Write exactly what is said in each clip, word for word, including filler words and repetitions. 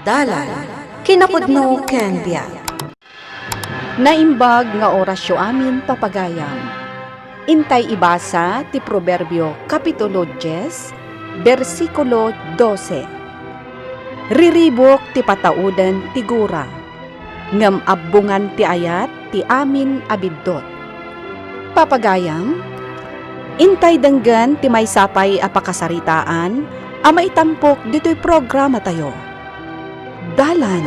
Dalan, kinapudno ken biag. Naimbag nga orasyo amin, papagayam. Intay ibasa ti Proverbio, Kapitulo dies, bersikulo dose. Riribuk ti patauden ti gura, ngem abbongan ti ayat ti amin a biddut. Papagayam, intay denggen ti maysa pay a pakasaritaan a maitampok ditoy programatayo. Dalan,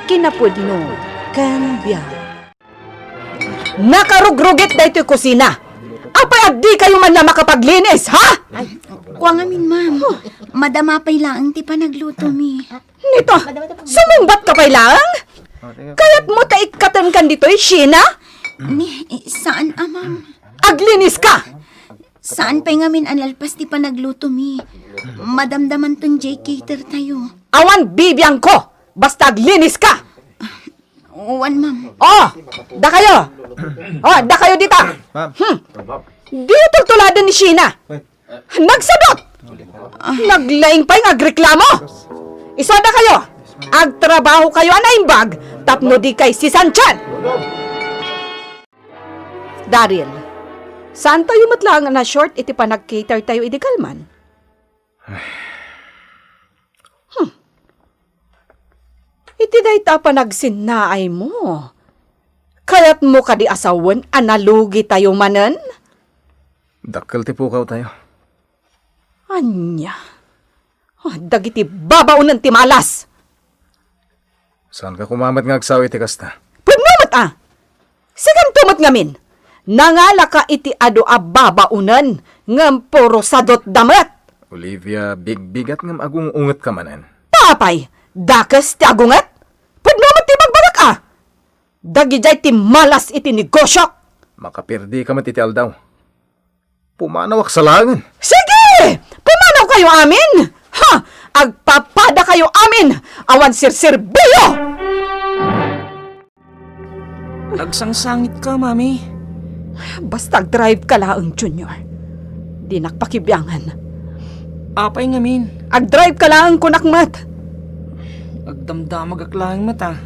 kinapudno, ken biag. Nakarugrugit daytoy kusina. Apay a dikayo man la makapaglinis, ha? Ay, kua ngamin, ma'am. Madama pay laeng ti panaglutomi. Nito, sumungbat ka pay laeng? Kayatmo ta ikkatenkan ditoy, Sheena? Ni, saan a, ma'am. Aglinis ka! Saan pay ngamin a nalpas ti panaglutomi. Madamdamanton jay cater tayo. Awan bibiangko, basta aglinis ka! Wen, ma'am. Oh, dakayo! Oh, dakayo dita! Ma'am. Hmm. Di tultuladen ni Sheena. Nagsabot! Naglaing pay nga agreklamo! Isu a dakayo! Agtrabaho kayo a naimbag tapno di kay sisantian! Daryl, saan tayo met laeng a na-short iti panag-cater tayo idi kalman? Hmm. Iti dayta a panagsinnaaymo, kayatmo kadi a sawen a nalugi tayo manen? Dakkel ti pukaw tayo. Ania? Ah, dagiti babaonen ti malas! Saanka koma met nga agsao iti kasta? Pudno met a! Sikanto met ngamin, nangalaka iti adu a babaonen ngem puro sadutda met! Olivia, bigbigat ngem agung-ungetka manen. Apay, dakes ti agunget? Pudno met ti ibagbagak a! Dagidiay ti malas iti negosiok! Makapirdika met iti aldaw. Pumanawak sa laengen. Sige! Pumanaw kayo amin! Ha! Agpapada kayo amin! Awan sirserbio! Agsangsangit ka, Mami. Basta agdrive ka laeng, Junior. Dinak pakibiangan. Apay ngamin? Agdrive ka laeng, kunak met. Agdamdamagak laeng met, ah.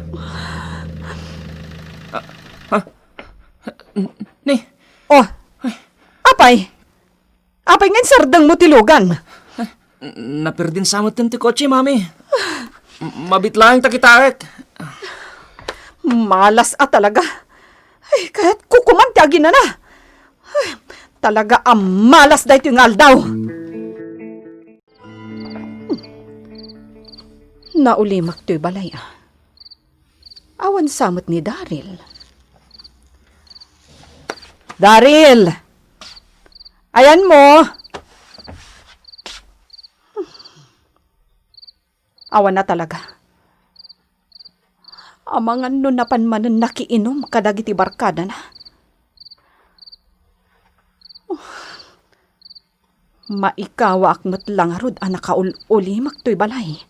Ah, ah. Ni? Oh, apay? Apay nga insardengmo ti lugan? Napirdin sa met ti kotse, Mami. Mabit laeng ta kitaek. Malas a talaga. Ay, kayat kukuman ti aginana. Ay, talaga a malas daytoy nga aldaw. Naulimak toy balay, ah. Awan sa met ni Daryl. Daryl! Ayanmo! Awan na talaga. Amangan no napan manen nakiinum kadagiti barkadana. Maikawaak met la ngarud a nakaul-ulimak toy balay.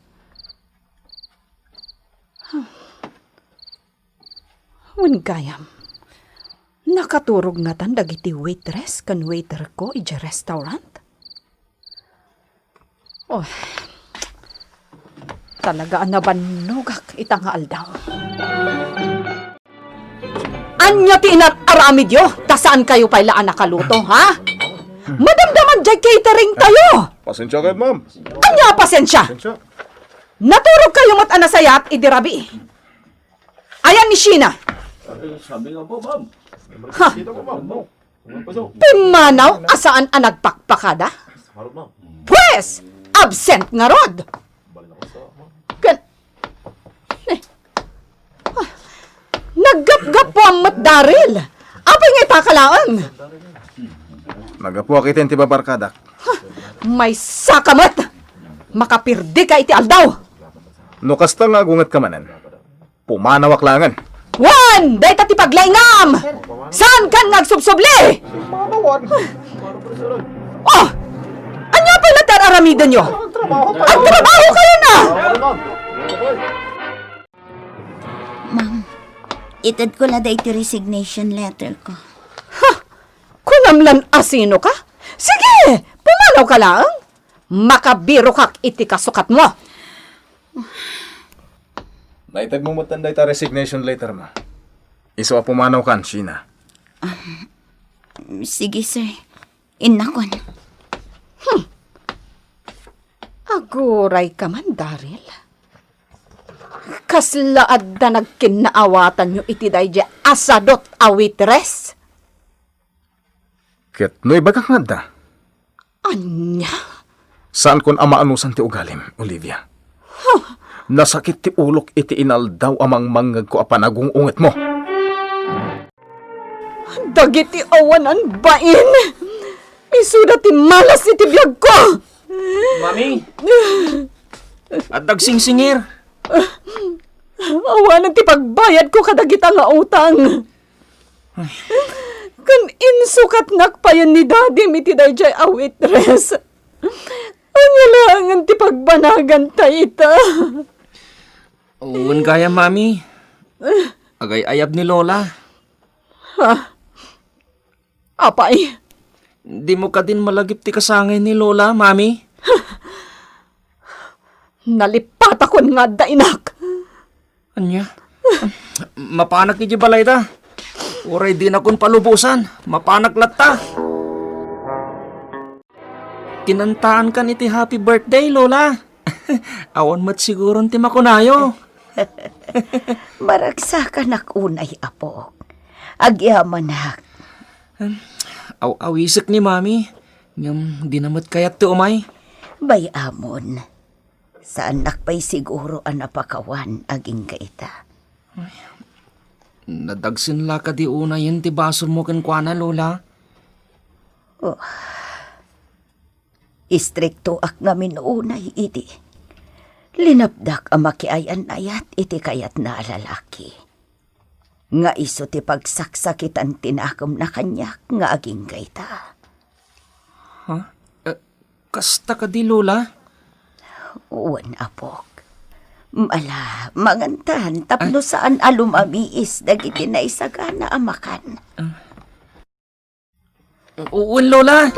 Wen gayam, nakaturog ngatan dagiti waitress ken waiterko idiay restaurant? Oh, talaga a nabannogak ita nga aldaw. Ania ti inar-aramidyo? Ta saan kayo pay la a nakaluto, ha? Madamdamag jay catering tayo! Pasensya kayo, ma'am. Ania a pasensya? Pasensya. Naturog kayo met a nasayaat idi rabii. Ayan ni Sheena. Ay, sabi nga po, ma'am. Ha? Kita ko, ma'am. Ano? Ano pa daw? Pimanaw a saan a nagpakpakada? Harap, ma'am. Pwes, absent ngarud. Balik ako sa, ma'am. Kan-, eh. Ah, naggapgapuam met, Daryl. Apay nga ita ka laeng? Naggapuak iti babarkadak. Ha, maysa ka met. Makapirdika iti aldaw. No kasta nga agungetka manen, pumanawak laengen. Wen, dayta ti paglaingam! Saankan nga agsubsubli? Oh! Ania pay la ti ar-aramidenyo? Agtrabaho kayo na! Ma'am, itedko la daytoy resignation letter ko. Ha? Kunam lan a sino ka? Sige, pumanaw ka laeng. Makabirokak iti kasukatmo. Naitedmo met dayta resignation letter mo. Isu a pumanawkan, Sheena. Sige, sir. Innakon. Hmm. Aguray ka man, Daryl. Kasla adda nagkinnaawatanyo iti daydiay a sadot a waitress? Ket no ibagak nga adda? Ania? Saankon a maanusan ti ugalim, Olivia. Nasakit ti ulok iti inaldaw a mangmangngegko a panagung-ungetmo. Dagiti awanan bain, isuda ti malas iti biagko. Mami! Adda agsingsingir. Awanan ti pagbayadko kadagita nga utang. Ken insukatnak payen ni Dadim iti daydiay a waitress. Ania laengen ti pagbanaganta ita? Wen gayam, Mami. Agay-ayab ni Lola. Ha? Apay? Dimo kadin malagip ti kasangay ni Lola, Mami? Nalipatakon nga adda inak. Ania? Mapanak idiay balayda. Uray dinakon palubosan, mapanak latta. Kinantaankan iti happy birthday, Lola. Awan met siguron ti makunayo. Maragsakanak unay, apok. Agyamanak. Aw-awisek ni Mami. Ngem dina met kayat ti umay. Bay-amon. Saannak pay siguro a napakawan agingga ita. Nadagsen la kadi unayen ti basolmo kenkuana, Lola? Oh. Istriktoak ngamin unay idi. Linapdak a makiayan-ayat iti kayatna a lalaki. Nga isu ti pagsaksakitan ti nakemna kaniak nga agingga ita. Ha? Eh, kasta kadi, Lola? Wen, apok. Ala, mangantan tapno saan a lumamiis dagiti naisagana a makan. Wen, Lola.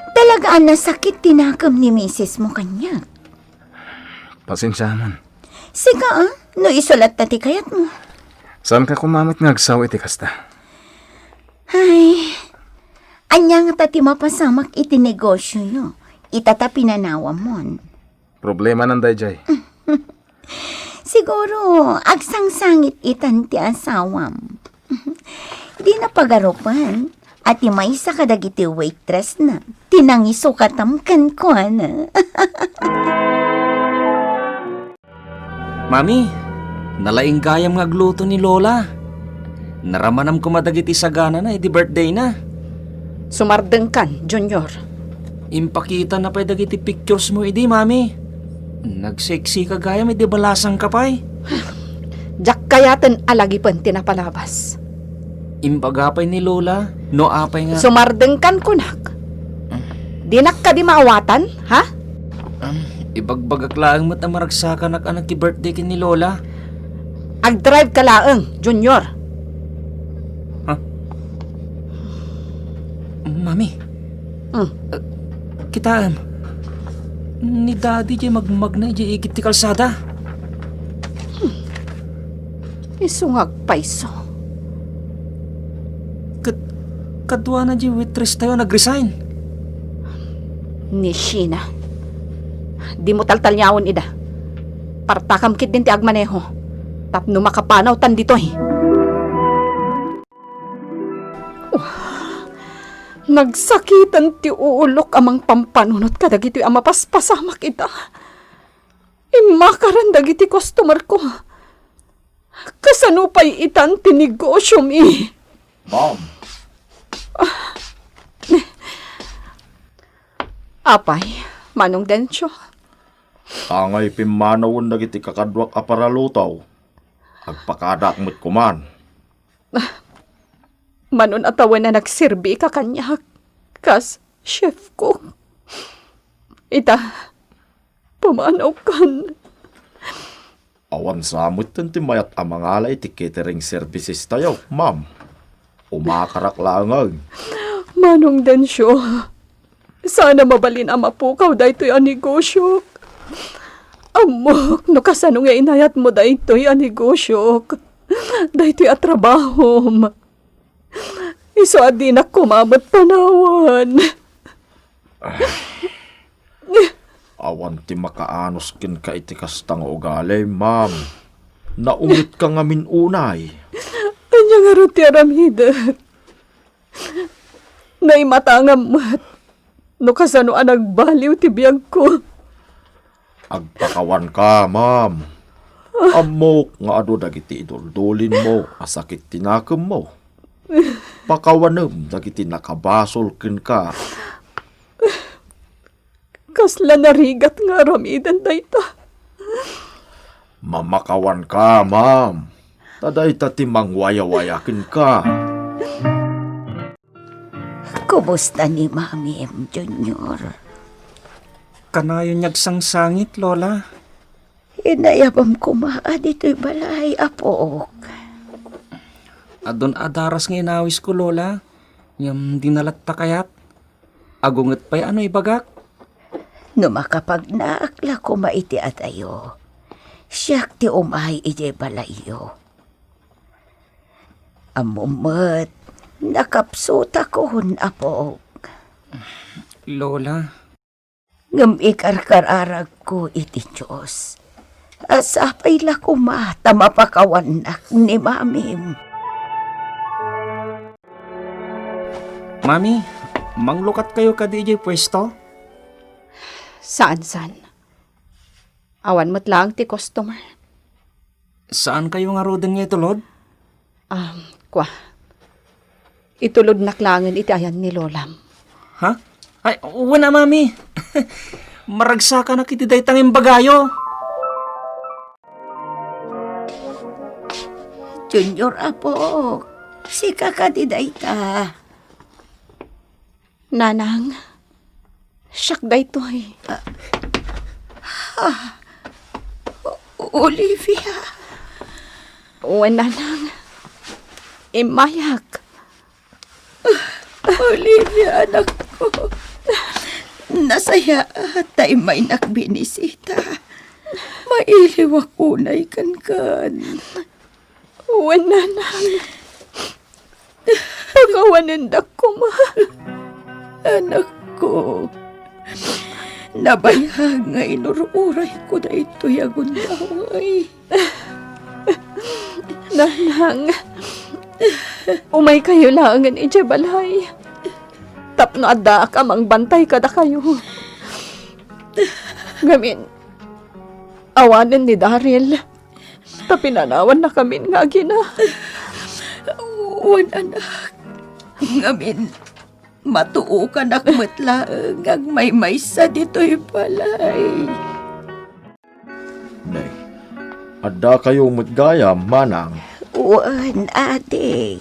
Talaga a nasakit ti nakem ni misismo kaniak. Pasensiamon. Sika, ah, no isu latta ti kayatmo. Saanka koma met nga agsaw iti kasta? Ay, ania ngata ti mapasamak iti negosioyo? Ita ta pinanawamon. Problemanan daydiay. Siguro, agsangsangit itan ti asawam. Dina pagarupen a ti maysa kadagiti waitressna ti nangisukatam kenkuana. Mami, nalaing gayam nga agluto ni Lola. Naramanam koma dagiti saganana idi birthdayna. Sumardengkan, Junior. Impakitana pay dagiti picturesmo idi, Mami. Nagseksika gayam idi balasangka pay. Diak kayaten a lagipen ti napalabas. Imbaga pay ni Lola, no apay nga Sumardengkan kunak. Dinak kadi maawatan, ha? Um, ibagbagak laeng met a maragsakanak a naki-birthday ken ni Lola. Agdrive ka laeng, Junior. Ha? Mami. Hmm. Uh, kitaem. Ni Daddy diay magmagna idiay igid ti kalsada. Hmm. Isu nga agpayso. Ket kaduana diay waitress tayo a nag-resign. Ni Sheena. Dimo taltaliawen ida. Partakam ketdin ti agmaneho tapno makapanawtan ditoy. Nagsakiten ti uulok a mangpampanunot kadagitoy a mapaspasamak ita. Immakaran dagiti customerko. Kasano pay itan ti negosiomi? Ma'am. Apay, Manong Dencio? Angay pimmanawen dagiti kakaduak a paraluto. Agpakadaak met koman. Manon a tawen a nagserbika kaniak kas chef cook. Ita, pumanawkan. Awan sa metten ti mayat a mangala iti catering services tayo, ma'am. Umakarak laeng. Manong Dencio, saan a mabalin a mapukaw daytoy a negosio. Ammok no kasano nga inayatmo daytoy a negosiok, daytoy a trabahom. Isu a dinak koma met panawan. Awan ti makaanus kenka iti kasta nga ugali, ma'am. Naungetka ngamin unay. Ania ngarud ti aramidek? Naimatangam met no kasano a nagbaliw ti biagko. Agpakawanka, ma'am. Ammok nga adu dagiti iduldulinmo a sakit ti nakemmo. Pakawanem dagiti nakabasol kenka. Kasla narigat nga aramiden dayta. Mamakawanka, ma'am. Ta dayta ti mangwayawaya kenka. Kumusta ni Mamim, Junior? Kanayon nga agsangsangit, Lola. Inayabem koma ditoy balay, apok. Adun a daras nga inawisko, Lola. Ngem di na latta kayat. Agunget pay a no ibagak. No makapagnaak la koma iti adayo, siak ti umay idiay balayyo. Ammom met, nakapsutakon, apok. Lola. Ngem ikarkararagko iti Dios a sapay la koma ta mapakawannak ni Mamim. Mami, manglukatkayo kadi idiay puesto? Saan, saan. Awan met laeng ti customer. Saankayo ngaruden nga itulod? Um, kwa. Itulodnak laengen iti ayan ni Lolam. Ha? Ay, wen a, Mami. Maragsakanak iti dayta nga imbagayo. Junior, apok, sika kadi dayta? Nanang, siak daytoy. Ah, ah, Olivia. Wen, Nanang. Immayak. Olivia, anakko. Nasayaat ta immaynak binisita. Mailiwak unay kenkan. Wen, Nanang. Pakawanendak koma. Anakko, nabayag nga inur-urayko daytoy a gundaway. Nanang, umaykayo laengen idiay balay tapno addaak a mangbantay kadakayo. Ngamin, awanen ni Daryl. Ta pinanawannakamin nga agina. Wen, anak. Ngamin, matuokanak met laeng nga agmaymaysa ditoy balay. Nay, addakayo met gayam, manang? Wen, adik.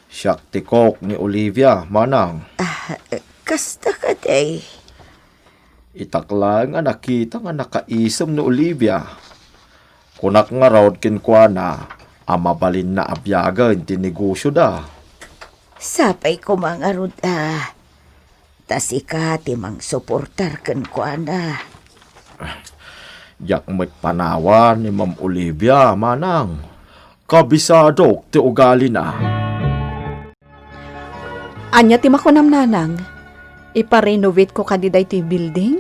Siak ti kok ni Olivia, manang. Ah, kasta kadi. Itak laeng a nakita nga nakaisem ni Olivia. Kunak ngarud kenkuana a mabalinna a biagen ti negosioda. Sapay koma ngarud a ta sika ti mangsuportar kenkuana. Diak met panawan ni Ma'am Olivia, manang. Kabisadok ti ugalina. Ania ti makunam, nanang? Ipa-renovateko kadi daytoy building?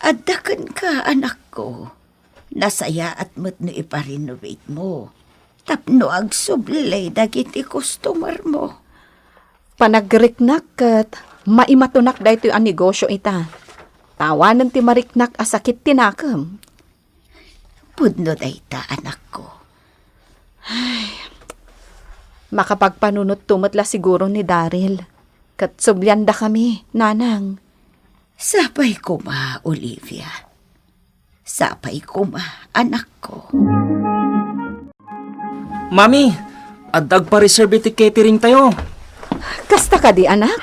Adda kenka, anakko. Nasayaat met no ipa-renovatemo tapno agsubli dagiti customermo. Panagriknak ket maimatonak daytoy a negosio ita. Tawanen ti mariknak a sakit ti nakem. Pudno dayta, anakko. Ay, makapagpanunotto met la siguro ni Daryl. Ket subliandakami, nanang. Sapay koma, Olivia. Sapay koma, anakko. Mami, adda agpa-reserve iti catering tayo. Kasta kadi, anak?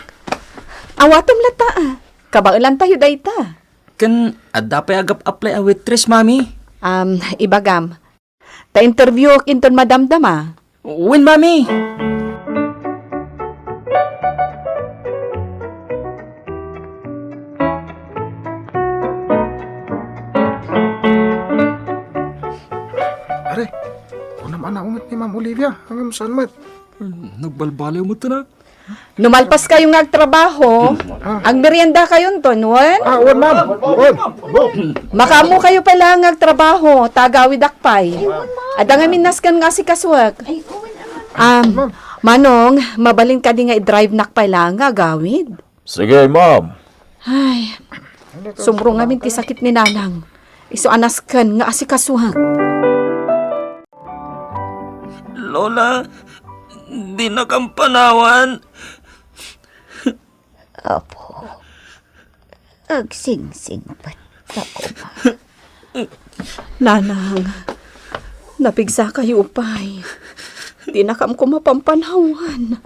Awatem latta, a. Kabaelan tayo dayta. Ken adda pay agap-apply a waitress, Mami? Um, ibagam. Ta interviewek inton madamdama. Wen, Mami. Ma'am Olivia, ngem saan met? Nagbalbaliw met na. No malpaskayo nga agtrabaho, ah, agmeriendakayo, wen? Ah, wen, ma'am. Wen. Makaammokayo pay la nga agtrabaho, ta agawidak pay. Adda ngamin nasken nga asikasuek. Ay, wen, ma'am. Manong, mabalin kadi nga i-drive-nak pay la nga agawid? Sige, ma'am. Ay, sumro ngamin ti sakit ni Nanang. Isu a nasken nga asikasuek. Lola, dinakam panawan. Apo, agsingsingpet ka koma. Nanang, napigsakayo pay. Dinakam koma pampanawan.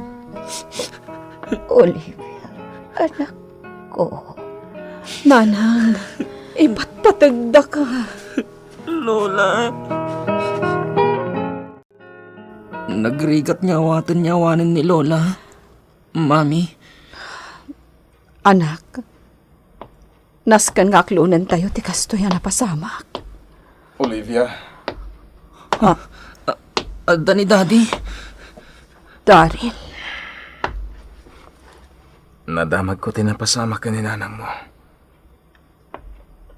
Olivia, anak ko. Nanang, ipatpategdaka. Lola. Nagrigat nga awaten nga awanen ni Lola, Mami. Anak, nasken nga aklonentayo ti kastoy a napasamak. Olivia. Ah. A-, adda ni Daddy. Daryl. Nadamagko ti napasamak ken ni nanangmo.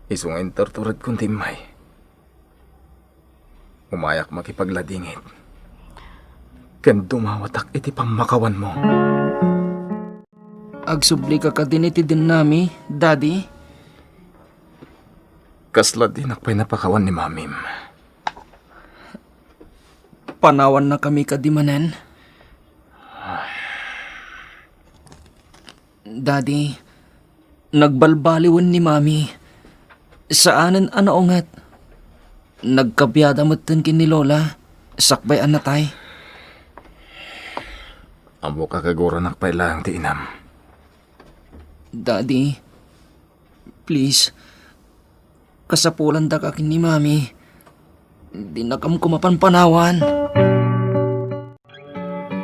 Isu nga interturedkon ti immay. Umayak makipagladingit. Ken dumawatak iti pammakawanmo. Agsublika kadin iti dennami, Daddy? Kasla dinak pay napakawan ni Mamim. Panawannakami kadi manen? Daddy, nagbalbaliwen ni Mami. Saanen a naunget. Nagkabiada metten ken ni Lola, sakbay a natay. Ammok a kaguranak pay laeng ti inam. Daddy, please, kasapulanda ka ken ni Mami. Dinakam koma pampanawan.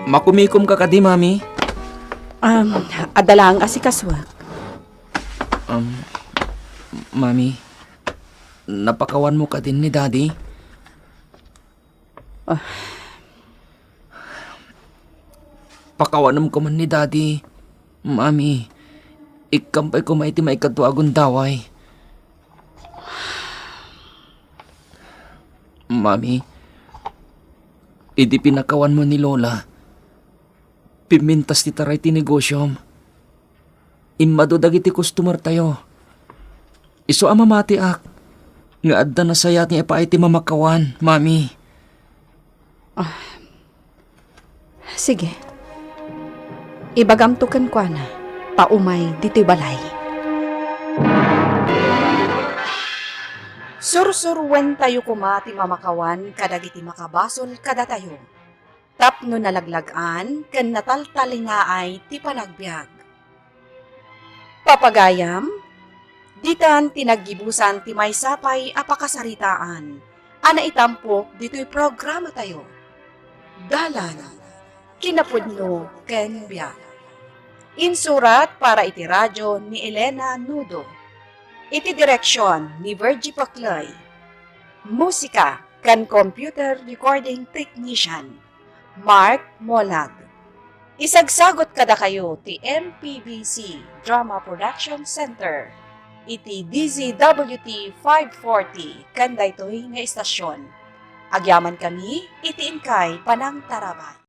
Makumikom ka kadi, Mami? Um, adda laeng asikasuak. Um, Mami, napakawanmo kadin ni Daddy? Ah. Pakawanem koma ni Daddy, Mami. Ikkam pay koma iti maikadua a gundaway. Mami, idi pinakawanmo ni Lola, pimmintas ti taray ti negosyom. Immadu dagiti customer-tayo. Isu a mamatiak nga adda nasayaat nga ipaay ti mamakawan, Mami. Ah, sige. Ibagamto kenkuana ta umay ditoy balay. Sursuruentayo koma ti mamakawan kadagiti makabasol kadatayo. Tapno nalaglag-an ken nataltalinaay ti panagbiag. Papagayam, ditan ti naggibusan ti maysa pay a pakasaritaan a naitampok ditoy programatayo. Dalan, kinapudno ken biag. Insurat para iti radyo ni Elena Nudo. Iti direksyon ni Virgie Paclay. Musika ken computer recording technician, Mark Molag. Isagsagut kadakayo ti M P B C Drama Production Center iti D Z W T five forty ken daytoy nga istasyon. Agyamankami iti inkay panangtarabay.